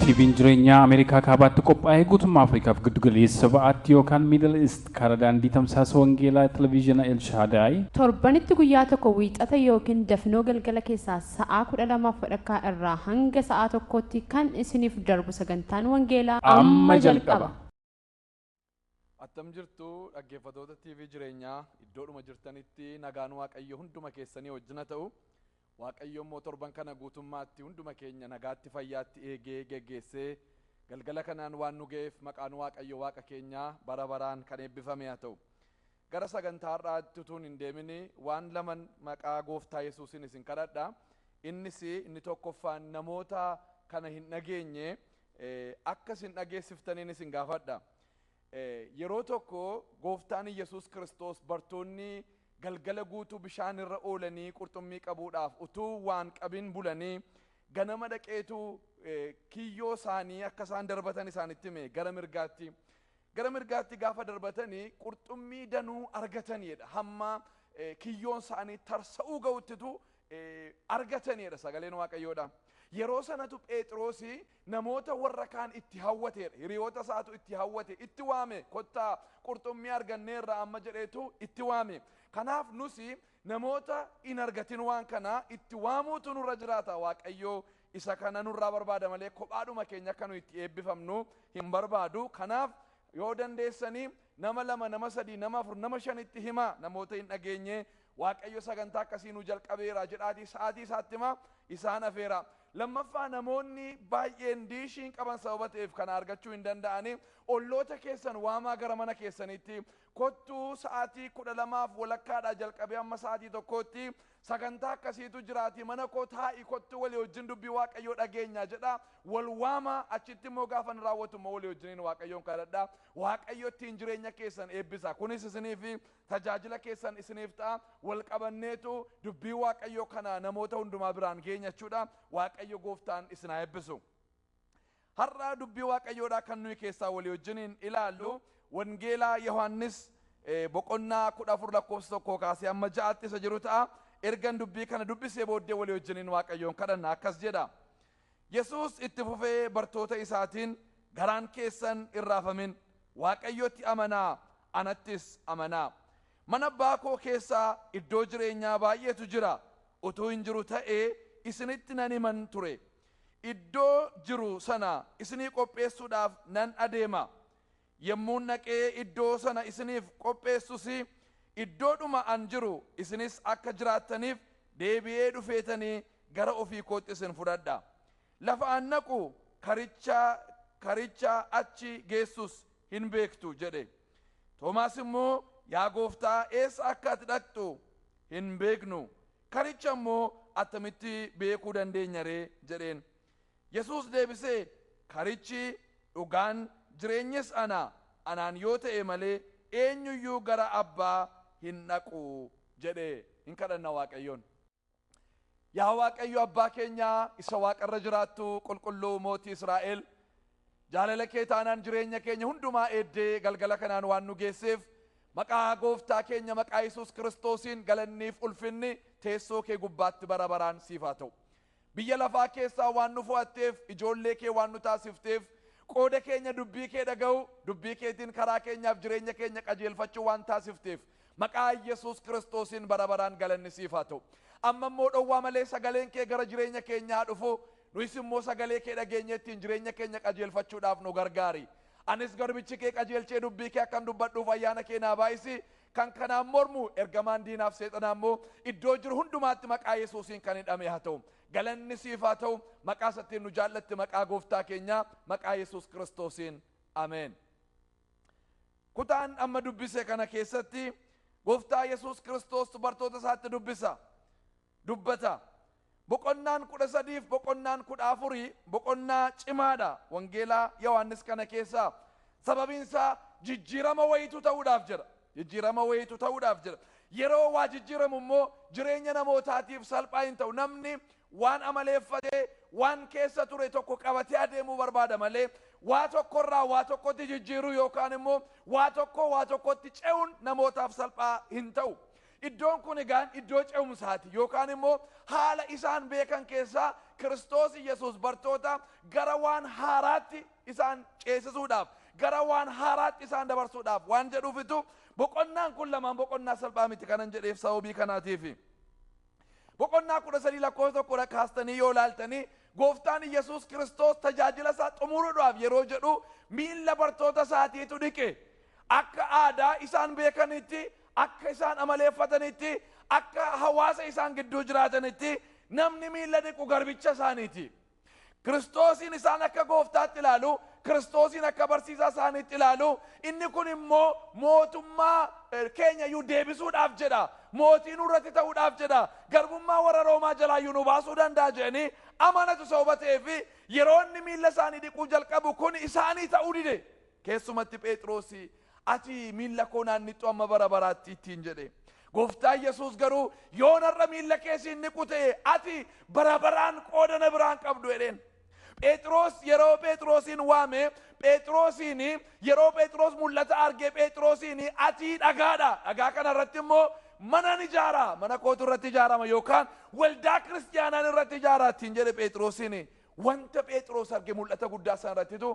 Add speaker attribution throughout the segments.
Speaker 1: TV'n jireenyaa Ameerikaa kaabaatti qophaa'ee guutummaa Afrikaaf giddugaleessa ba'aatti yookaan Middle East karaa daandii tamsaasa wangeelaa televezyiina Elshaadaay
Speaker 2: Torbanitti guyyaa tokko wiixata yookiin dafnoo galgala keessaa sa'aa 12:30 irraa hanga sa'aa 1tti kan isiniif darbu sagantaan wangeelaa
Speaker 1: amma jalqaba.
Speaker 3: Attam jirtu dhaggeeffattoota TV jireenyaa, iddoodhuma jirtanitti nagaan Waaqayyo hunduma keessanii wajjina ta'u. Waaqayyo immoo torban kana guutummaatti hunduma keenya nagaatti fayyaatti eegee geggeessee galgala kanaan waan nu ga'eef maqaan Waaqayyo Waaqa keenyaa bara baraan kan eebbifame haa ta'u. Gara sagantaa har'aatti utuun hin deemini waan laman maqaa gooftaa Yesuusin isin kadhadha. Innis inni tokkoffaan namoota kana hin dhageenye akka isin dhageessiftaniin isin gaafadha. Yeroo tokko gooftaan Yesuus Kiristoos bartoonni galgala guutuu bishaan irra oolanii qurxummii qabuudhaaf utuu waan qabin bulanii ganama dhaqeetu kiyyoo isaanii akka isaan darbatan isaanitti hime gara mirgaatti. Gara mirgaatti gaafa darbatanii qurxummii danuu argatanidha. Hamma kiyyoon isaanii tarsa'uu ga'uttitu argatanidha sagaleen Waaqayyoodha. Yeroo sanatu Phexrosi namoota warra kaan itti hawwateedha. Hiriyoota isaatu itti hawwate, itti waame, kottaa qurxummii arganneerra amma jedheetu itti waame. Kanaaf nusi namoota hin argatin waan kana itti waamuutu nurra jiraata. Waaqayyo isa kana nurraa barbaada malee kophaadhuma keenya akka nu itti eebbifamnu hin barbaadu. Kanaaf yoo dandeessanii nama 2, nama 3, nama 4, nama 5 hima namoota hin dhageenye Waaqayyo sagantaa akkasii nu jalqabeera jedhaatii sa'aatii isaatti hima isaan afeera. Lammaffaa namoonni baay'een diishiin qaban sababa ta'eef kana argachuu hin danda'ani. Olloota keessan waamaa gara mana keessanitti kottuu sa'aatii 12:15 jalqabee amma sa'aatii 1tti sagantaa akkasiitu jiraati mana koo taa'i kottuu walii wajjin dubbii Waaqayyoo dhageenya jedha. Wal waamaa achitti immoo gaafa hin raawwatu immoo walii wajjiniin Waaqayyoon kadhadha. Waaqayyo ittiin jireenya keessan eebbisa. Kunis isiniif tajaajila keessan isiniif ta'a. Wal qabanneetu dubbii Waaqayyoo kana namoota hundumaa biraan geenya jechuudha. Waaqayyo gooftaan isin haa eebbisu. Har'a dubbii Waaqayyoodhaa kan nuyi keessaa walii wajjiniin ilaallu Wangeelaa Yohaannis boqonnaa 14 lakkoofsa 1 kaasee amma 6tti isa jiru ta'a. Ergan dubbii kana dubbisee booddee walii wajjiniin Waaqayyoon kadhanna. Akkas jedha. Yesuus itti fufee bartoota isaatiin garaan keessan hin raafamin, Waaqayyotti amanaa, anattis amanaa. Mana abbaa koo keessaa iddoo jireenyaa baay'eetu jira. Utuu hin jiru ta'ee isinitti nan himan ture. Iddoo jiru sana isinii qopheessuudhaaf nan adeema. Yemmuun dhaqee iddoo sana isiniif qopheessus iddoodhuma an jiru isinis akka jiraattaniif deebi'ee dhufeetanii gara ofii kootti isin fudhadha. Lafa an naqu karicha achi geessus hin beektu jedhe. Toomaas immoo yaa gooftaa eessa akka ati dhaqxu hin beeknu, karicha immoo attamitti beekuu dandeenya ree jedheen. Yesuus deebisee karichi dhugaan jireenyis ana, anaan yoo ta'e malee eenyuyyuu gara abbaa hin dhaqu jedhe. Hin kadhanna Waaqayyoon. Yaa Waaqayyo abbaa keenyaa isa waaqarra jiraattu qulqulluu mootii Israa'el, jaalala kee taanaan jireenya keenya hundumaa eeddee galgala kanaan waan nu geesseef maqaa gooftaa keenya maqaa Yesuus Kiristoosiin galanniif ulfinni teessoo kee gubbaatti bara baraan siif haa ta'u. Biyya lafaa keessaa waan nu fo'atteef, ijoollee kee waan nu taasifteef, qooda keenya dubbii kee dhaga'u, dubbii keetiin karaa keenyaaf jireenya keenya qajeelfachuu waan taasifteef maqaa Yesuus Kiristoosiin bara baraan galanni siif haa ta'u. Amma immoo dhowwaa malee sagaleen kee gara jireenya keenyaa dhufu, nuyis immoo sagalee kee dhageenye ittiin jireenya keenya qajeelfachuudhaaf nu gargaari. Anis garbichi kee qajeelchee dubbii kee akkan dubbadhuuf ayyaana kee naa baay'isi. Kan kanaan mormu ergamaan diinaaf seexanaa immoo iddoo jiru hundumaatti maqaa Yesuusiin kan hidhame haa ta'u. Galanni siif haa ta'u. Maqaa isattiin nu jaallatte maqaa gooftaa keenyaa maqaa Yesuus Kiristoosiin ameen. Kutaan amma dubbise kana keessatti gooftaa Yesuus Kiristoos bartoota isaatti dubbisa. Dubbata. Boqonnaan 13 boqonnaan 14 boqonnaa cimaadha Wangeelaa Yohaannis kana keessaa. Sababiin isaa jijjiirama wayiitu ta'uudhaaf jira. Jijjiirama wayiitu ta'uudhaaf jira. Yeroo waa jijjiiramu immoo jireenya namootaatiif salphaa hin ta'u. Namni waan amaleeffatee waan keessa ture tokko qabatee adeemuu barbaada malee waa tokkorraa waa tokkotti jijjiiruu yookaan immoo waa tokko waa tokkotti ce'uun namootaaf salphaa hin ta'u. Iddoon kun egaan iddoo ce'umsaati yookaan immoo haala isaan beekan keessaa Kiristoos Yesuus bartoota gara waan haaraatti isaan ceesisuudhaaf, gara waan haaraatti isaan dabarsuudhaaf waan jedhuufitu boqonnaan kun lamaan boqonnaa salphaa miti kanan jedheef sababii kanaatiifi. Boqonnaa 13 lakkoofsa 1 kaastanii yoo ilaaltanii gooftaan Yesuus Kiristoos tajaajila isaa xumuruudhaaf yeroo jedhu miilla bartoota isaatiitu dhiqe. Akka aadaa isaan beekanitti, akka isaan amaleeffatanitti, akka hawaasa isaan gidduu jiraatanitti namni miilla dhiqu garbicha isaaniiti. Kiristoosiin isaan akka gooftaatti ilaalu, Kiristoosiin akka barsiisaa isaaniitti ilaalu, inni kun immoo mootummaa keenya iyyuu deebisuudhaaf jedha. Mootii nurratti ta'uudhaaf jedha. Garbummaa warra Roomaa jalaa iyyuu nu baasuu danda'a jedhanii amanatu sababa ta'eef yeroo inni miilla isaanii dhiquu jalqabu kun isaanii ta'uu dide. Keessumatti Phexrosi ati miilla koo naannixxu amma bara baraatti ittiin jedhe. Gooftaan Yesuus garuu yoo narra miilla kee siin dhiqu ta'e ati bara baraan qooda na biraan qabdu jedheen. Phexros yeroo Phexrosiin waame, Phexrosiin yeroo Phexros mul'ata arge, Phexrosiin ati dhagaadha. Dhagaa kana irratti immoo mana ni ijaara, mana kootu irratti ijaarama yookaan waldaa kiristiyaanaan irratti ijaara ittiin jedhe Phexrosiin. Wanta Phexros arge mul'ata guddaa sana irrattitu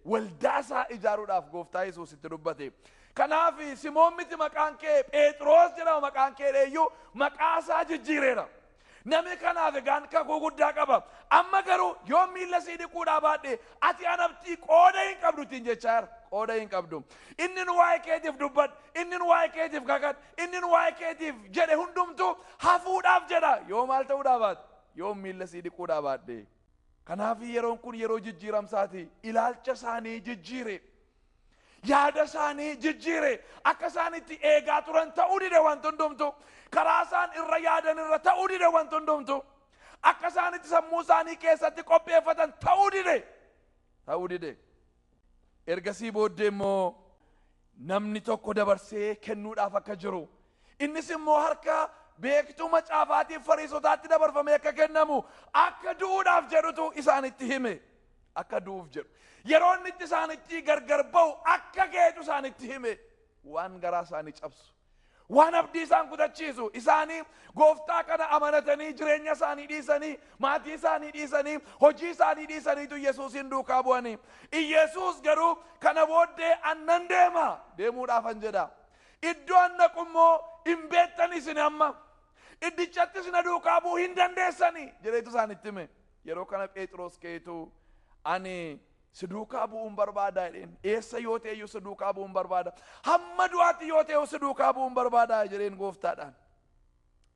Speaker 3: waldaa isaa ijaaruudhaaf gooftaa Yesuus itti dubbate. Kanaaf Simoon miti maqaan kee Phexros jedhama maqaan kee dheeyyuu maqaa isaa jijjiireera. Namni kanaaf egaan kakuu guddaa qaba. Amma garuu yoo miilla sii dhiquudhaa baadhe ati anabtii qooda hin qabdu ittiin jechaa jira. Qooda hin qabdu. Inni nu waa'ee keetiif dubbadhu, inni nu waa'ee keetiif kakadhu, inni nu waa'ee keetiif jedhe hundumtuu hafuudhaaf jedha. Yoo maal ta'uudhaa baate? Yoo miilla sii dhiquudhaa baadhe. Kanaaf yeroon kun yeroo jijjiiramsaati. Ilaalcha isaanii jijjiire. Yaada isaanii jijjiire. Akka isaan itti eegaa turan ta'uu dide wanti hundumtu. Karaa isaan irra yaadan irra ta'uu dide wanti hundumtu. Akka isaan itti sammuu isaanii keessatti qopheeffatan ta'uu dide. Ta'uu dide. Ergasii booddee immoo namni tokko dabarsee kennuudhaaf akka jiru. Innis immoo harka beektuu macaafaatiif fariisotaatti dabarfamee akka kennamu akka du'uudhaaf jedhutu isaanitti hime. Akka du'uuf jedhu. Yeroo inni itti isaanitti gargar ba'u akka geetu isaanitti hime. Waan garaa isaanii cabsu, waan abdii isaan kutachiisu, isaanii gooftaa kana amanatanii jireenya isaanii dhiisanii, maatii isaanii dhiisanii, hojii isaanii dhiisaniitu Yesuusin duukaa bu'anii. Yesuus garuu kana booddee annan deema deemuudhaafan jedha. Iddoo an dhaqu immoo hin beektan isin amma. Iddichatti isin duukaa bu'uu hin dandeessanii jedheetu isaanitti hime. Yeroo kana Phexros ka'eetu ani si duukaa bu'uun barbaada jedheen. Eessa yoo ta'e iyyuu si duukaa bu'uun barbaada. Hamma du'aatti yoo ta'e si duukaa bu'uun barbaada jedheen gooftaadhaan.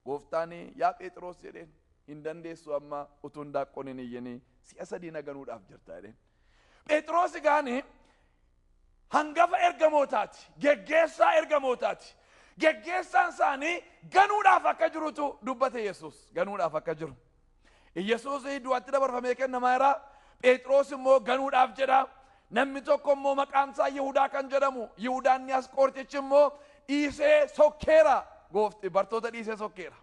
Speaker 3: Gooftaan yaa Phexros jedheen hin dandeessu amma utuu hindaaqqoon hin iyyinii si'a sadii naganuudhaaf jirta jedheen. Phexros gaani hangafa ergamootaati, geggeessaa ergamootaati. Geggeessaan isaanii ganuudhaaf akka jirutu dubbate Yesuus. Ganuudhaaf akka jiru. Yesuus du'atti dabarfamee kennamaa jira. Phexros immoo ganuudhaaf jedha. Namni tokko immoo maqaan isaa Yihudaa kan jedhamu, Yihudaan Asqoortichi immoo dhiisee sokkeera. Goofti bartoota dhiisee sokkeera.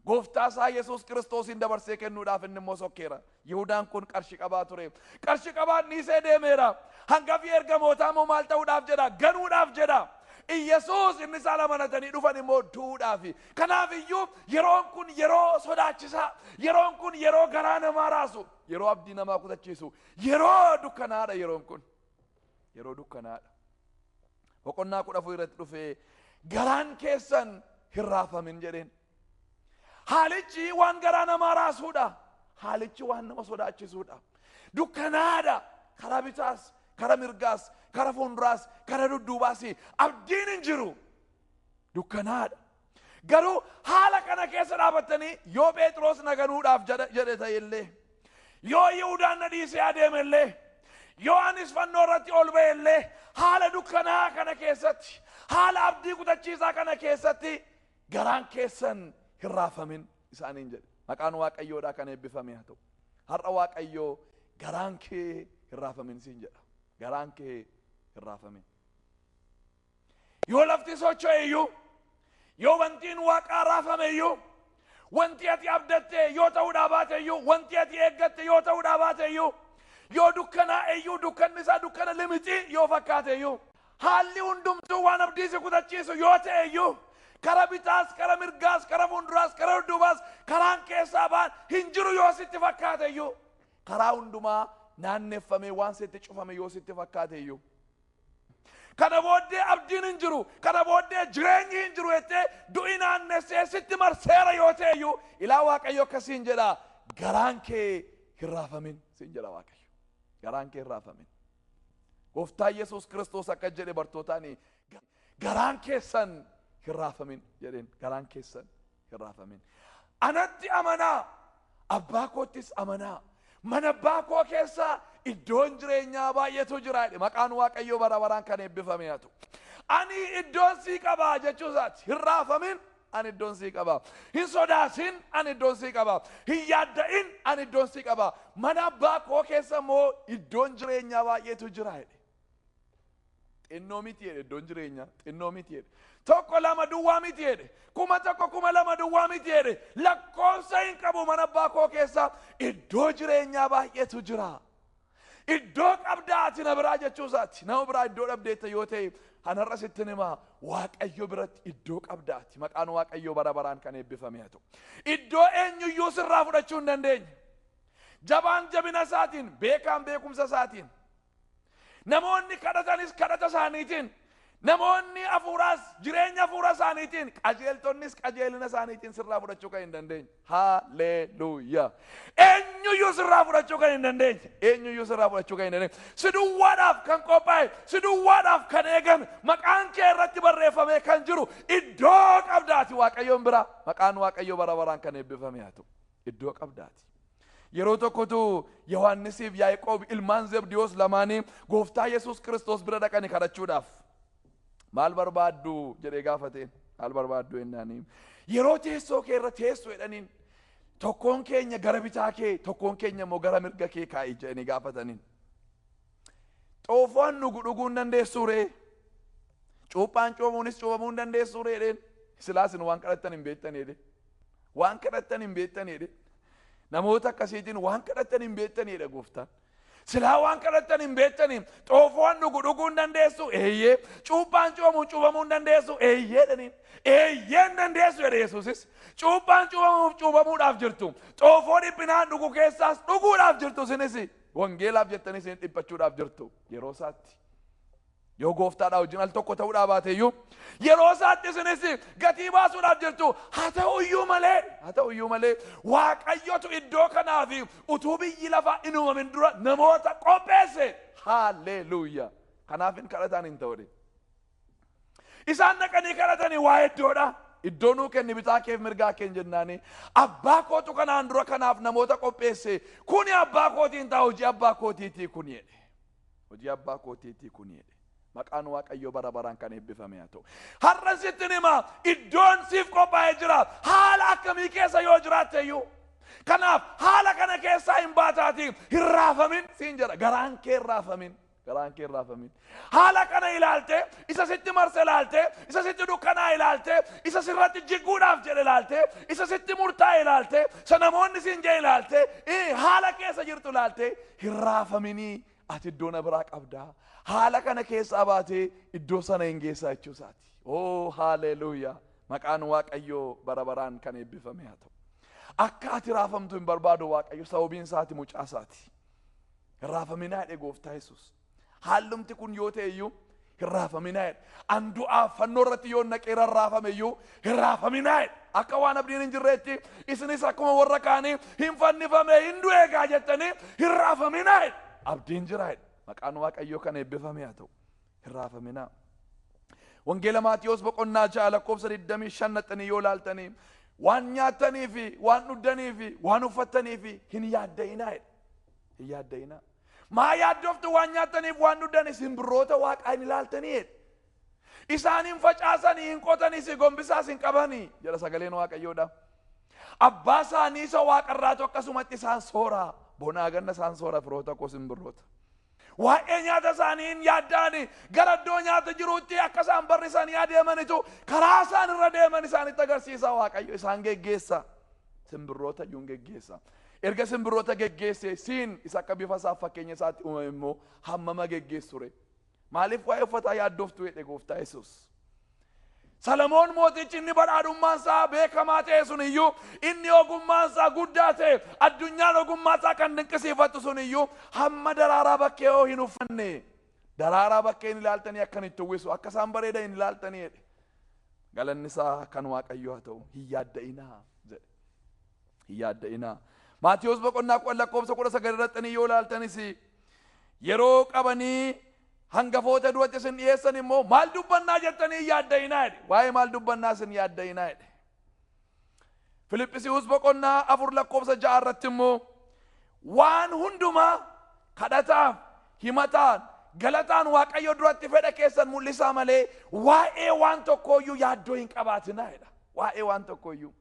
Speaker 3: Gooftaa isaa Yesuus Kiristoosiin dabarsee kennuudhaaf inni immoo sokkeera. Yihudaan kun qarshii qabaa ture. Qarshii qabaan dhiisee deemeera. Hangafi ergamootaa immoo maal ta'uudhaaf jedha? Ganuudhaaf jedha. Yesuus inni isaan amanatanii dhufan immoo du'uudhaafi. Kanaaf iyyuu yeroon kun yeroo sodaachisaa, yeroon kun yeroo garaa namaa raasu, yeroo abdii namaa kutachiisu, yeroo dukkanaadha yeroon kun. Yeroo dukkanaadha. Boqonnaa 14 irratti dhufee garaan keessan hin raafamin jedheen. Haalichi waan garaa namaa raasuudha. Haalichi waan nama sodaachisuudha. Dukkanaadha. Karaa bitaas, karaa mirgaas, karaa fuulduraas, karaa dudduubaas abdiin hin jiru. Dukkanaadha. Garuu haala kana keessa dhaabattanii yoo Phexros naganuudhaaf jedhe ta'ellee, yoo Yihudaan na dhiisee adeemellee, yoo anis fannoo irratti ol ba'ellee, haala dukkanaa kana keessatti, haala abdii kutachiisaa kana keessatti garaan keessan hin raafamin isaaniin jedhe. Maqaan Waaqayyoodhaa kan eebbifame haa ta'u. Har'a Waaqayyoo garaan kee hin raafamin siin jedha. Garaan kee hin raafamin. Yoo lafti socho'e iyyuu, yoo wantiin waaqaa raafame iyyuu, wanti ati abdatte yoo ta'uudhaa baate iyyuu, wanti ati eeggatte yoo ta'uudhaa baate iyyuu, yoo dukkanaa'e iyyuu, dukkanni isaa dukkana limixii yoo fakkaate iyyuu, haalli hundumtuu waan abdii si kutachiisu yoo ta'e iyyuu, Kara bitaas, kara mirgaas, kara fuulduraas, kara dudduubaas, karaan keessaa ba'an hin jiru yoo sitti fakkaate iyyuu. Karaa hundumaa naanneffamee waan sitti cufame yoo sitti fakkaate iyyuu. Kana booddee abdiin hin jiru, kana booddee jireenyi hin jiru jettee du'i naannessee sitti marseera yoo ta'e iyyuu, ilaa Waaqayyo akkasiin jedha, garaan kee hin raafamin siin jedha Waaqayyo. Garaan kee hin raafamin. Gooftaa Yesuus Kiristoos akka jedhe bartootaan, garaan keessan hin raafamin jedheen, garaan keessan hin raafamin. Anatti amanaa, abbaa koottis amanaa. Mana abbaa koo keessa iddoon jireenyaa baay'eetu jira jedhe. Maqaan Waaqayyoo bara baraan kan eebbifame haa ta'u. Ani iddoon sii qabaa jechuu isaati. Hin raafamin, ani iddoon sii qabaa. Hin sodaasin, ani iddoon sii qabaa. Hin yaadda'in, ani iddoon sii qabaa. Mana abbaa koo keessa immoo iddoon jireenyaa baay'eetu jira jedhe. Xinnoo miti jedhe iddoon jireenyaa, xinnoo miti jedhe. 1 2 duwwaa miti jedhe. 1000 2000 duwwaa miti jedhe. Lakkoofsa hin qabu mana abbaa koo keessa iddoo jireenyaa baay'eetu jira. Iddoo qabdaa ati na biraa jechuu isaati. Nama biraa iddoo dhabdeetta yoo ta'e anarra sitti himaa, Waaqayyo biratti iddoo qabdaati. Maqaan Waaqayyoo bara baraan kan eebbifame haa ta'u. Iddoo eenyuyyuu sirraa fudhachuu hin dandeenye. Jabaan jabina isaatiin, beekaan beekumsa isaatiin, namoonni kadhatanis kadhata isaaniitiin, namoonni hafuuraas jireenya hafuura isaaniitiin, qajeeltonnis qajeelina isaaniitiin sirraa fudhachuu kan hin dandeenye. Haleluuyaa. Eenyuyyuu sirraa fudhachuu kan hin dandeenye. Eenyuyyuu sirraa fudhachuu kan hin dandeenye. Si duwwaadhaaf kan qophaa'e, si duwwaadhaaf kan eegame, maqaan kee irratti barreeffamee kan jiru iddoo qabdaati Waaqayyoon bira. Maqaan Waaqayyoo bara baraan kan eebbifame haa ta'u. Iddoo qabdaati. Yeroo tokkotu Yohaannisiif Yaaqoob ilmaan Zebdiyoos lamaanii Gooftaa Yesuus Kiristoos bira dhaqanii kadhachuudhaaf. Maal barbaaddu jedhee gaafateen. Maal barbaaddu jennaanii. Yeroo teessoo kee irra teessu jedhaniin, tokkoon keenya gara bitaa kee, tokkoon keenya immoo gara mirga kee kaa'i jedhanii gaafataniin. Xoofoon dhugu dhuguu hin dandeessuu ree? Cuuphaan cuuphamuunis cuuphamuu hin dandeessuu ree jedheen. Silaas isin waan kadhattan hin beektan jedhe. Waan kadhattan hin beektan jedhe. Namoota akkasiitiin waan kadhattan hin beektan jedhe Gooftaan. Silaa waan kadhattan hin beektanii, xoofoon dhugu dhuguu hin dandeessu, eeyyee. Cuuphaan cuuphamuun cuuphamuu hin dandeessu, eeyyee jedhaniin. Eeyyee hin dandeessu jedhe Yesuusis. Cuuphaan cuuphamuuf cuuphamuudhaaf jirtu. Xoofoo dhiphinaan dhugu keessaas dhuguudhaaf jirtu isinis. Wangeelaaf jettanii isin dhiphachuudhaaf jirtu yeroo isaatti. Yoo gooftaadhaa wajjin al tokko ta'uudhaa baate iyyuu yeroo isaatti isinis gatii baasuudhaaf jirtu. Haa ta'u iyyuu malee, haa ta'u iyyuu malee Waaqayyotu iddoo kanaaf utuu biyyi lafaa hin uumamin dura namoota qopheesse. Haalleluuyaa. Kanaaf hin kadhataan hin ta'u. Isaan dhaqanii kadhatanii waa iddoodha. Iddoo nuu kenni bitaa keef mirgaa keen jennaani. Abbaa kootu kanaan dura kanaaf namoota qopheesse. Kuni abbaa kootiin ta'a, hojii abbaa kootiitii kuni jedhe. Hojii abbaa kootiitii kuni jedhe. Maqaan Waaqayyoo bara baraan kan eebbifame haa ta'u. Har'a sittin hima, iddoon siif qophaa'ee jira. Haala akkamii keessa yoo jiraatte iyyuu. Kanaaf haala kana keessaa hin baataati hin raafamin siin jedha. Garaan kee hin raafamin. Garaan kee hin raafamin. Haala kana ilaalte, isa sitti marse ilaalte, isa sitti dukkanaa ilaalte, isa sirratti jiguudhaaf jedhe ilaalte, isa sitti murtaa'e ilaalte, isa namoonni siin jedhe ilaalte, haala keessa jirtu ilaalte hin raafaminii. Ati iddoo na biraa qabdaa. Haala kana keessaa baatee iddoo sana hin geessaa jechuu isaati. Oo haalleluuyaa. Maqaan Waaqayyoo bara baraan kan eebbifame haa ta'u. Akka ati raafamtu hin barbaadu Waaqayyo, sababiin isaati mucaa isaati. Hin raafaminaa jedhe Gooftaa Yesuus. Haallumti kun yoo ta'e iyyuu hin raafaminaa jedhe. An du'aaf fannoo irratti yoo naqee rarraafame iyyuu hin raafaminaa jedhe. Akka waan abdiin hin jirreetti isinis akkuma warra kaanii hin fannifame hin du'eegaa jettanii hin raafaminaa jedhe. Abdiin jira jedhe. Maqaan Waaqayyoo kan eebbifame haa ta'u. Hin raafaminaa. Wangeela Maatiyoos boqonnaa 6 lakkoofsa 25 naxxanii yoo ilaaltanii waan nyaattanii fi waan dhuddanii fi waan uffattanii fi hin yaadda'inaa jedhe. Hin yaadda'inaa. Maa yaaddoftu waan nyaattaniif waan dhuddanii simbirroota waaqaa hin ilaaltanii jedhe. Isaan hin facaasanii hin qotanii gombisaas hin qabanii jedha sagaleen Waaqayyoodha. Abbaa isaanii isa waaqarraatu akkasumatti isaan soora. Bonaa ganna isaan soora firoota koo simbirroota. Waa'ee nyaata isaanii hin yaaddaani gara iddoo nyaata jiruutti akka isaan barrisanii adeemanitu karaa isaan irra deeman isaanitti agarsiisa Waaqayyo isaan geggeessa. Simbirroota iyyuu hin geggeessa. Erga simbirroota geggeesse siin isa akka bifa isaaf fakkeenya isaatti uumame immoo hammama geggeessu ture. Maaliif waa'ee uffataa yaaddoftu jedhe Gooftaa Yesuus. Salamoon mootichi inni badhaadhummaan isaa beekamaa ta'e sun iyyuu, inni ogummaan isaa guddaa ta'e, addunyaan ogummaa isaa kan dinqisiifattu sun iyyuu hamma daraaraa bakkee hoo hin uffanne. Daraaraa bakkee hin ilaaltanii akkan itti uwwisu, akka isaan bareedan hin ilaaltanii jedhe. Galanni isaa kan Waaqayyoo haa ta'u. Hin yaadda'inaa jedhe. Hin yaadda'inaa. Maatiyos boqonnaa 10 lakkoofsa 19 irratti yoo ilaaltanis, yeroo qabanii hangafoota duratti isin dhiyeessan immoo maal dubbannaa jettanii hin yaadda'inaa jedhe. Waa'ee maal dubbannaa isin yaadda'inaa jedhe. Filiphisiiyuus boqonnaa 4 lakkoofsa 6 irratti immoo waan hundumaa kadhataaf, himataan, galataan Waaqayyo duratti fedha keessan mul'isaa malee waa'ee waan tokkooyyuu yaaddoo hin qabaatinaa jedha. Waa'ee waan tokkooyyuu.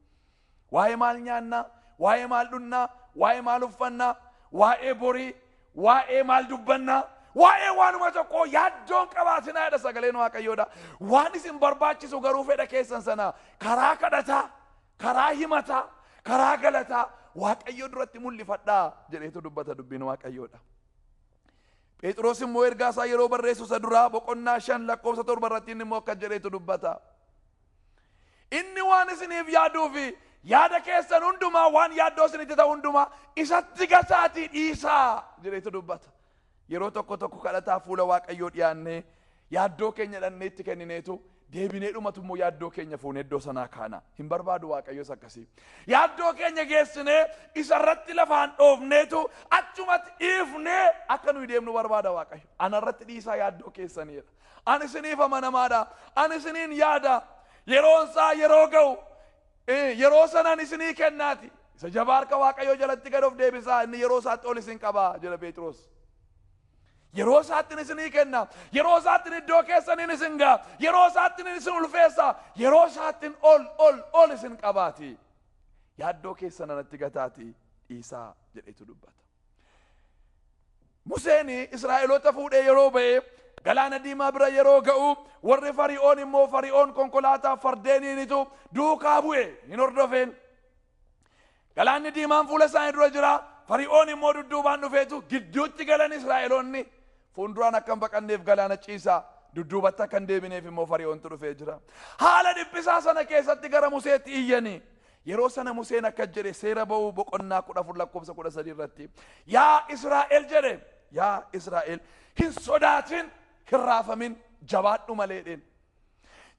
Speaker 3: Waa'ee maal nyaannaa, waa'ee maal dhunnaa, waa'ee maal uffannaa, waa'ee borii, waa'ee maal dubbannaa, waa'ee waanuma tokkoo yaaddoon qabaatinaa jedha sagaleen Waaqayyoodha. Waan isin barbaachisu garuu fedha keessan sana karaa kadhataa, karaa himataa, karaa galataa Waaqayyo duratti mul'ifadhaa jedheetu dubbata dubbiin Waaqayyoodha. Phexros immoo ergaa isaa yeroo barreessu isa duraa boqonnaa 5 lakkoofsa 7 irratti inni immoo akkas jedheetu dubbata. Inni waan isiniif yaaduu fi yaada keessan hundumaa, waan yaaddoo isinitti ta'u hundumaa isatti gataatii dhiisaa jedheetu dubbata. Yeroo tokko tokko kadhataa fuula Waaqayyoo dhiyaannee yaaddoo keenya dhannee itti kennineetu deebinee dhumatu immoo yaaddoo keenya fuunee iddoo sanaa kaana. Hin barbaadu Waaqayyos akkasii. Yaaddoo keenya geessinee isarratti lafaan dhoofneetu achumatti dhiifnee akka nuyi deemnu barbaada Waaqayyo. Anarratti dhiisaa yaaddoo keessaniidha. Ani isiniif amanamaadha. Ani isiniin yaada. Yeroon isaa yeroo ga'u yeroo sanaan isinii kennaati. Isa jabaa harka Waaqayyoo jalatti gad of deebisaa, inni yeroo isaatti ol isin qabaa jedha Phexros. Yeroo isaatti isinii kenna. Yeroo isaatti iddoo keessaniin isin ga'a. Yeroo isaatti isin ulfeessa. Yeroo isaatti ol ol ol isin qabaati. Yaaddoo keessan anatti gataati dhiisaa jedhetu dubbata. Museen Israa'eloota fuudhee yeroo ba'e galaana diimaa bira yeroo ga'u warri Fari'oon immoo Fari'oon konkolaataa fardeeniinitu duukaa bu'e hin hordofeen. Galaanni diimaan fuula isaanii dura jira. Fari'oon immoo dudduubaan dhufeetu gidduutti galan Israa'eloonni. Fuulduraan akka hin baqanneef galaana ciisaa, dudduubatti akka hin deebineef immoo Fari'oontu dhufee jira. Haala dhiphisaa sana keessatti gara Museetti iyyanii. Yeroo sana Museen akka jedhe seera ba'uu boqonnaa 14 lakkoofsa 13 irratti, yaa Israa'el jedhe, yaa Israa'el hin sodaatin, hin raafamin, jabaadhu malee jedheen.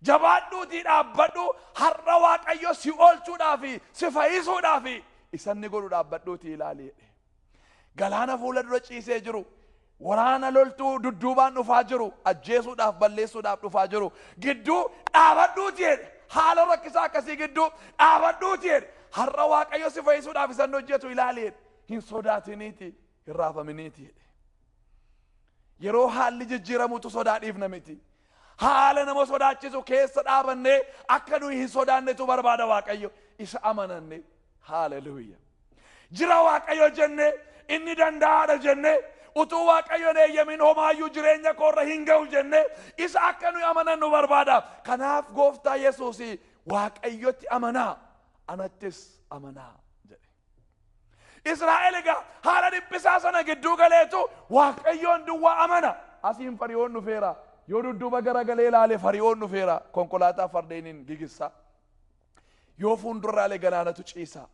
Speaker 3: Jabaadhuutii dhaabbadhu, har'a Waaqayyo si oolchuudhaaf, si fayyisuudhaaf isa inni godhu dhaabbadhuutii ilaali jedhe. Galaana fuula dura ciisee jiru, waraana loltuu dudduubaan dhufaa jiru, ajjeesuudhaaf balleessuudhaaf dhufaa jiru gidduu dhaabadhuutii jedhe. Haala rakkisaa akkasii gidduu dhaabadhuutii jedhe. Har'a Waaqayyo si fayyisuudhaaf isa inni hojjetu ilaali jedhe. Hin sodaatiniiti, hin raafaminiiti jedhe. Yeroo haalli jijjiiramutu sodaa dhiifna miti. Haala nama sodaachisu keessa dhaabannee akka nuyi hin sodaannetu barbaada Waaqayyo. Isa amananne. Haaleluyya. Jira Waaqayyo jenne, inni danda'aadha jenne, utuu Waaqayyoon eeyyamin homaayyuu jireenya koorra hin ga'u jenne, isa akka nuyi amanannu barbaada. Kanaaf gooftaa Yesuus Waaqayyotti amanaa, anattis amanaa jedhe. Israa'el egaa haala dhiphisaa sana gidduu galeetu Waaqayyoon duwwaa amana. Asiin Fari'oon dhufeera. Yoo dudduuba garagalee ilaale Fari'oon dhufeera. Konkolaataa fardeeniin gigissa. Yoo fuuldura ilaale galaanatu ciisa.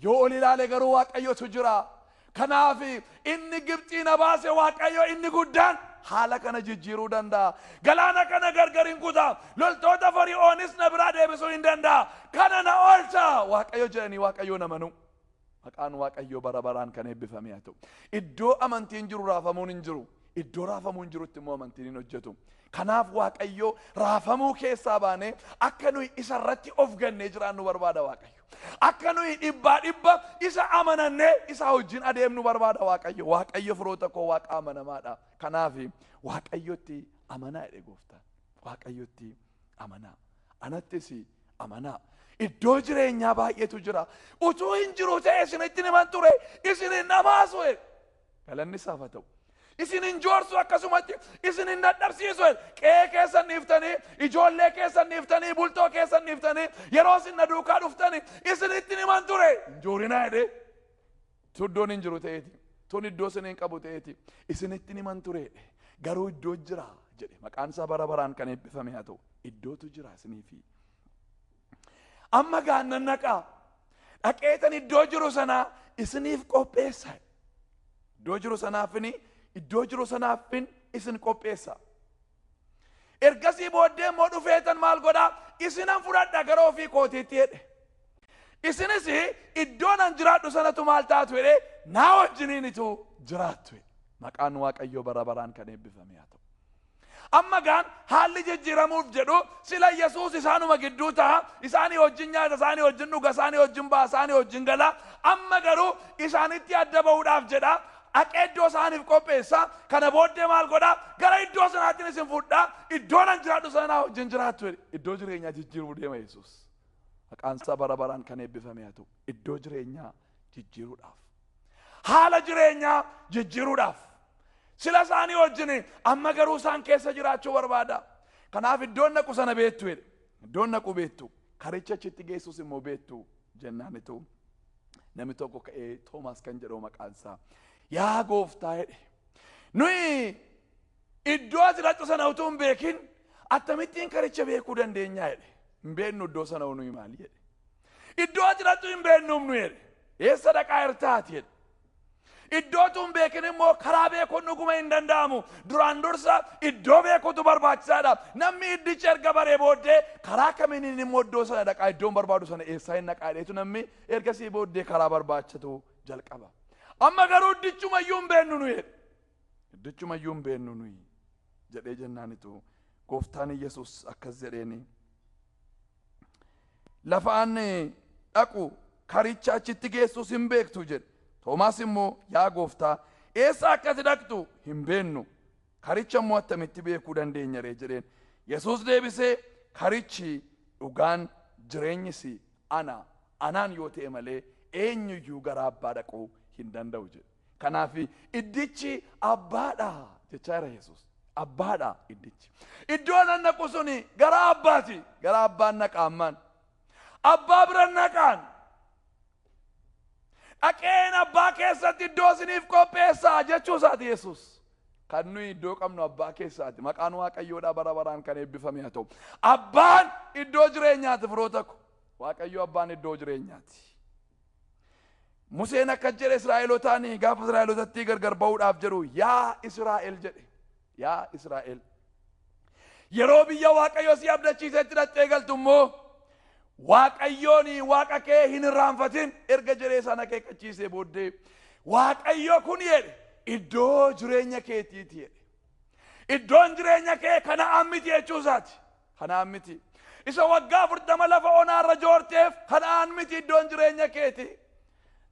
Speaker 3: Yoo ol ilaale garuu Waaqayyotu jira. Kanaaf inni Gibxii na baase Waaqayyo inni guddaan haala kana jijjiiruu danda'a. Galaana kana gargar hin kuta. Loltoota Fari'oonis na biraa deebisuu hin danda'a. Kana na oolcha Waaqayyo jedhanii Waaqayyoon amanuu. Maqaan Waaqayyoo bara baraan kan eebbifame haa ta'u. Iddoo amantiin jiru raafamuun hin jiru. Iddoo raafamuun jirutti immoo amantiin hin hojjetu. Kanaaf Waaqayyo raafamuu keessaa baanee akka nuyi isa irratti of gannee jiraannu barbaada Waaqayyo. Akka nuyi dhibbaa dhibba isa amanannee isa wajjin adeemnu barbaada Waaqayyo. Waaqayyo firoota koo Waaqa amanamaadha. Kanaaf Waaqayyotti amanaa jedhe gooftaan. Waaqayyotti amanaa. Anattis amanaa. Iddoo jireenyaa baay'eetu jira. Utuu hin jiru ta'e isinitti himan ture, isin hin dhamaasu. Galanni isaaf haa ta'u. Isin hin joorsu, akkasumatti isin hin dadhabsiisu. Qe'ee keessan dhiiftanii, ijoollee keessan dhiiftanii, bultoo keessan dhiiftanii, yeroo isin na duukaa dhuftanii isinitti himan ture. Hin joorinaa jedhee. Iddoon hin jiru ta'eeti. Tun iddoo isin hin qabu ta'eeti. Isinitti himan ture. Garuu iddoo jira jedhe. Maqaan isaa bara baraan kan eebbifame haa ta'u. Iddootu jira isiniifi. Amma gaannan naqaa. Dhaqeetan iddoo jiru sanaa isiniif qopheessa. Iddoo jiru sanaafini iddoo jiru sanaafin isin qopheessa. Ergasii booddee immoo dhufeetan maal godhaa? Isinan fudhadha gara ofii kootiitti jedhe. Isinis iddoo nan jiraadhu sanatu maal taatu jedhe naa wajjiniinitu jiraattu. Maqaan Waaqayyoo bara baraan kan eebbifame haa ta'u. Amma gaan haalli jijjiiramuuf jedhu sila Yesuus isaanuma gidduu ta'a. Isaanii wajjin nyaata, isaanii wajjin dhuga, isaanii wajjin ba'a, isaanii wajjin gala. Amma garuu isaanitti adda ba'uudhaaf jedha. Dhaqee iddoo isaaniif qopheessa. Kana booddee maal godhaa? Gara iddoo sanaatti isin fudhaa. Iddoo nan jiraadhu sanaa wajjin jiraattu. Iddoo jireenyaa jijjiiruu deema Yesuus. Maqaan isaa bara baraan kan eebbifame haa ta'u. Iddoo jireenyaa jijjiiruudhaaf. Haala jireenyaa jijjiiruudhaaf. Sila isaanii wajjin amma garuu isaan keessa jiraachuu barbaada. Kanaaf iddoon naqu sana beektu jedhe. Iddoon naqu beektu. Karicha achitti geessus immoo beektu jennaanitu namni tokko ka'ee Toomaas kan jedhamu maqaan isaa. Yaa gooftaa jedhe. Nuyi iddoo ati dhaqxu sana utuu hin beekin akkamittiin karicha beekuu dandeenya jedhe. Hin beeknu iddoo sana nuyi maali jedhe. Iddoo ati dhaqxu hin beeknuuf nu jedhe. Eessa dhaqaa jirtaati jedhe. Iddoo utuu hin beekin immoo karaa beekuun dhuguma hin danda'amu. Duraan dursa iddoo beekuutu barbaachisaadha. Namni iddicha erga baree booddee karaa kamiin immoo iddoo sana dhaqaa iddoon barbaadu sana eessaa hin dhaqaa jedheetu namni ergasii booddee karaa barbaachatu jalqaba. Amma garuu iddichumayyuu hin beeknu nuyi jedhe. Iddichumayyuu hin beeknu nuyi jedhee jennaanitu gooftaan Yesuus akkas jedheeni. Lafa ani dhaqu karicha achitti geessus hin beektu jedhe. Toomaas immoo yaa gooftaa eessa akka ati dhaqxu hin beeknu karicha immoo attamitti beekuu dandeenya ree jedheen. Yesuus deebisee karichi dhugaan jireenyis ana anaan yoo ta'e malee eenyuyyuu gara abbaa dhaquu hin danda'u jedhe. Kanaaf iddichi abbaadha jechaa jira Yesuus. Abbaadha iddichi. Iddoo nan naqu suni gara abbaati. Gara abbaan naqa ammaan. Abbaa bira naqaan. Dhaqeen abbaa keessatti iddoo isiniif qopheessaa jechuu isaati Yesuus. Kan nuyi iddoo qabnu abbaa keessaati. Maqaan Waaqayyoodhaa bara baraan kan eebbifame haa ta'u. Abbaan iddoo jireenyaati firoota ko. Waaqayyo abbaan iddoo jireenyaati. Museen akkas jedhe Israa'elotaan gaafa Israa'elotatti gargar ba'uudhaaf jedhu yaa Israa'el jedhe. Yaa Israa'el. Yeroo biyya Waaqayyo si abdachiisetti dhaqxee galtu immoo Waaqayyoon waaqa kee hin irraanfatin erga jedhee sana akeekkachiisee booddee Waaqayyo kun jedhe iddoo jireenya keetiiti jedhe. Iddoon jireenya kee Kana'aan miti jechuu isaati. Kana'aan miti. Isa waggaa 40 lafa onaarra joorteef Kana'aan miti iddoon jireenya keeti.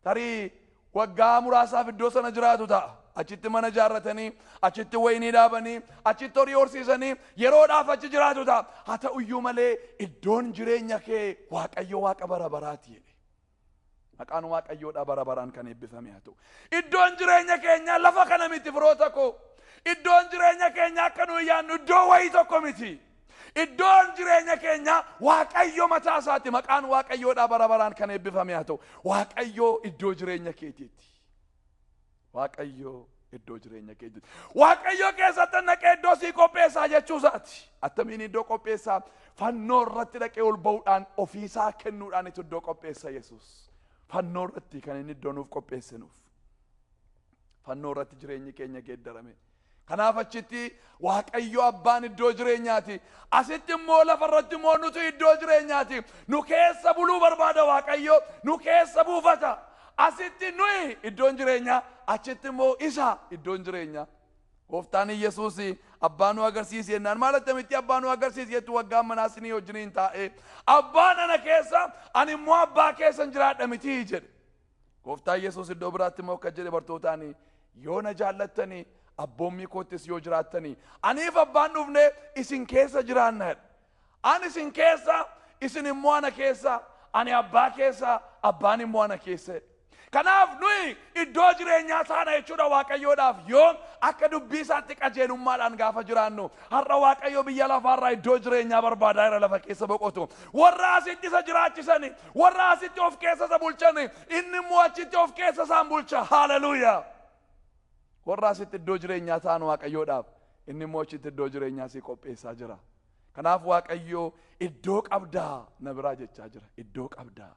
Speaker 3: Tarii waggaa muraasaaf iddoo sana jiraatu ta'a. Achitti mana ijaarratanii, achitti wayinii dhaabanii, achitti horii horsiisanii yeroodhaaf achi jiraatu ta'a. Haa ta'uyyuu malee iddoon jireenya kee Waaqayyo Waaqa bara baraati jedhe. Maqaan Waaqayyoodhaa bara baraan kan eebbifame haa ta'u. Iddoon jireenya keenyaa lafa kana miti firoota koo. Iddoon jireenya keenyaa akka nuyi yaadnu iddoo wayii tokko miti. Iddoon jireenya keenyaa Waaqayyo mataa isaati. Maqaan Waaqayyoodhaa bara baraan kan eebbifame haa ta'u. Waaqayyo iddoo jireenya keetiiti. Waaqayyo iddoo jireenya keetiiti. Waaqayyo keessatti naqee iddoo sii qopheessaa jechuu isaati. Attamiin iddoo qopheessaa? Fannoo irratti dhaqee ol ba'uudhaan ofiisaa kennuudhaan iddoo qopheessa Yesuus. Fannoo irratti kan inni iddoo nuuf qopheesse nuuf. Fannoo irratti jireenyi keenya geeddarame. Kanaaf achitti Waaqayyo abbaan iddoo jireenyaati. Asitti immoo lafa irratti immoo nutu iddoo jireenyaati. Nu keessa buluu barbaada Waaqayyo. Nu keessa buufata. Asitti nuyi iddoon jireenyaa, achitti immoo isa iddoon jireenyaa. Gooftaan Yesuus abbaa nu agarsiisi jennaan maal attamitti abbaa nu agarsiisi jettu waggaa manaa isinii wajjiniin taa'ee abbaan ana keessa ani immoo abbaa keessan jiraadha miti jedhe. Gooftaan Yesuus iddoo biraatti immoo akka jedhe bartootaan yoo na jaallattanii abboommii koottis yoo jiraattanii aniif abbaan dhufne isin keessa jiraanna jedhe. Ani isin keessa isin immoo ana keessa ani abbaa keessa abbaan immoo ana keessa jedhe. Kanaaf nuyi iddoo jireenyaa taana jechuudha Waaqayyoodhaaf yoo akka dubbii isaatti qajeelummaadhaan gaafa jiraannu har'a Waaqayyo biyya lafaarraa iddoo jireenyaa barbaadaa jira lafa keessa boqotu. Warra asitti isa jiraachisani, warra asitti of keessa isa bulchani, inni immoo achitti of keessa isaan bulcha. Haleluuyaa! Warra asitti iddoo jireenyaa ta'an Waaqayyoodhaaf inni immoo achitti iddoo jireenyaa si qopheessaa jira. Kanaaf Waaqayyoo iddoo qabdaa na biraa jechaa jira. Iddoo qabdaa.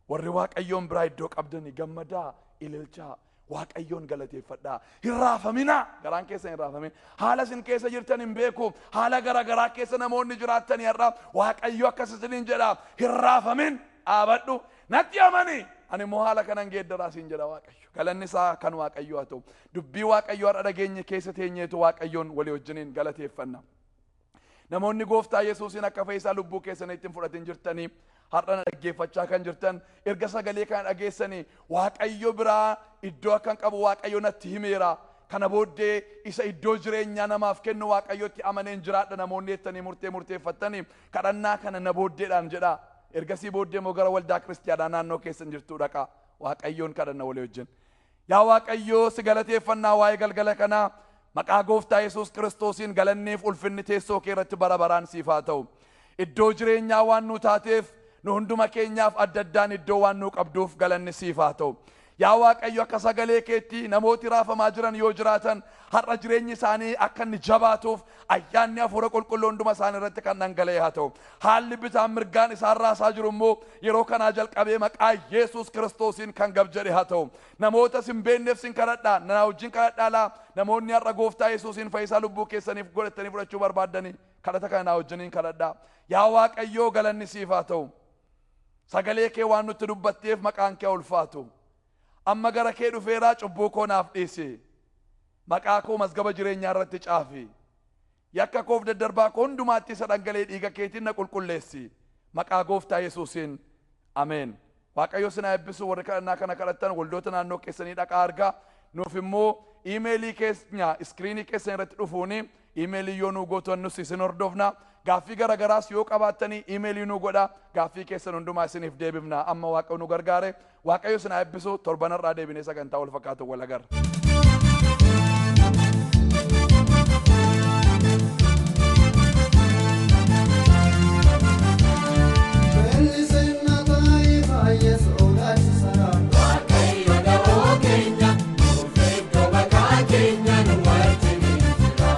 Speaker 3: Warri Waaqayyoon biraa iddoo qabdanii gammadaa, ililchaa, Waaqayyoon galateeffadhaa. Hin raafaminaa. Garaan keessa hin raafamin. Haala isin keessa jirtan hin beeku. Haala gara garaa keessa namoonni jiraattanii har'a Waaqayyo akkas isiniin jedha. Hin raafamin. Dhaabadhu. Natti amani. Ani immoo haala kanan geeddaraa siin jedha Waaqayyo. Galanni isaa kan Waaqayyo haa ta'u. Dubbii Waaqayyo har'a dhageenye keessa teenyeetu Waaqayyoon walii wajjiniin galateeffanna. Namoonni gooftaa Yesuusiin akka fayyisaa lubbuu keessanii ittiin fudhatin jirtanii har'a na dhaggeeffachaa kan jirtan, erga sagalee kana dhageessanii Waaqayyo biraa iddoo akkan qabu Waaqayyo natti himeera. Kana booddee isa iddoo jireenyaa namaaf kennu Waaqayyotti amaneen jiraadha namoonni jettanii murtee murteeffattanii kadhannaa kana na booddeedhaan jedha. Ergasii booddee immoo gara waldaa kiristiyaanaa naannoo keessan jirtuu dhaqaa. Waaqayyoon kadhanna walii wajjin. Yaa Waaqayyoo, si galateeffannaa waa'ee galgala kanaa. Maqaa gooftaa Yesuus Kiristoosiin galanneef ulfinni teessoo kee irratti bara baraan siif haa ta'u. Iddoo jireenyaa waan nu taateef, nu hunduma keenyaaf adda addaan iddoo waan nu qabduuf galanni siif haa ta'u. Yaa Waaqayyo, akka sagalee keetti namooti raafamaa jiran yoo jiraatan har'a jireenyi isaanii akka inni jabaatuuf ayyaanni hafuura qulqulluu hunduma isaanii irratti kan dhangala'e haa ta'u. Haalli bitaan mirgaan isaan raasaa jiru immoo yeroo kanaa jalqabee maqaa Yesuus Kiristoosiin kan gab jedhe haa ta'u. Namoota sin beekneef sin kadhadhaa, na wajjin kadhadhaa laa. Namoonni har'a gooftaa Yesuusiin fayyisaa lubbuu keessaniif godhatanii fudhachuu barbaaddanii kadhata kana na wajjiniin kadhadhaa. Yaa Waaqayyoo, galanni siif haa ta'u. Sagalee kee waan nutti dubbatteef maqaan kee ulfaatu. Amma gara kee dhufeeraa, cubbuu koo naaf dhiisi. Maqaa koo mazgaba jireenyaa irratti caafi. Yakka koof daddarbaa koo hundumaatti isa dhangala'ee dhiiga keetiin na qulqulleessi. Maqaa gooftaa Yesuusiin. Ameen. Waaqayyo sinaa eebbisu. Warri kadhannaa kana kadhattan waldoota naannoo keessanii dhaqaa argaa. Nuuf immoo iimeelii keenya iskiriinii keessan irratti dhufuuni iimeelii yoo nuu gootan nus isin hordofna. Gaaffii garagaraas yoo qabaattanii iimeelii nuu godha. Gaaffii keessan hundumaa isiniif deebifna. Amma Waaqa nu gargaare. Waaqayyo sinaa eebbisu. Torbanarraa deebinee sagantaa wal fakkaatu wal agarra.
Speaker 4: Waaqayyo da'oo keenya, nuuf iddoo baqaa keenya, nu wajjin jira.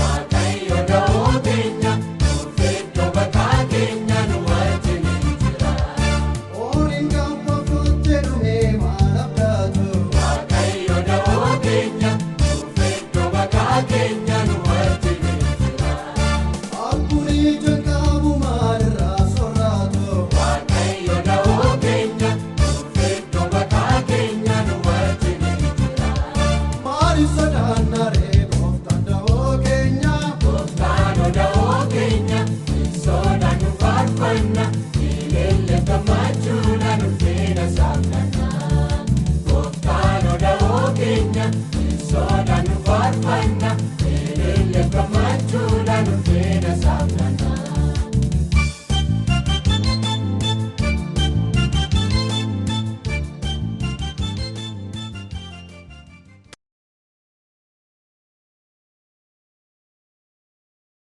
Speaker 4: Waaqayyo da'oo keenya, nuuf iddoo baqaa keenya, nu wajjin jira. Waaqayyo da'oo keenya, nuuf iddoo baqaa keenya, nu wajjin jira. Waaqayyo da'oo keenya, nuuf iddoo baqaa keenya, nu wajjin jira. Gooftaan da'oo keenya, soodaan nu faarfanna, ilillee gammachuudhaan ulfina saafnanna. Gooftaan da'oo keenya, soodaan.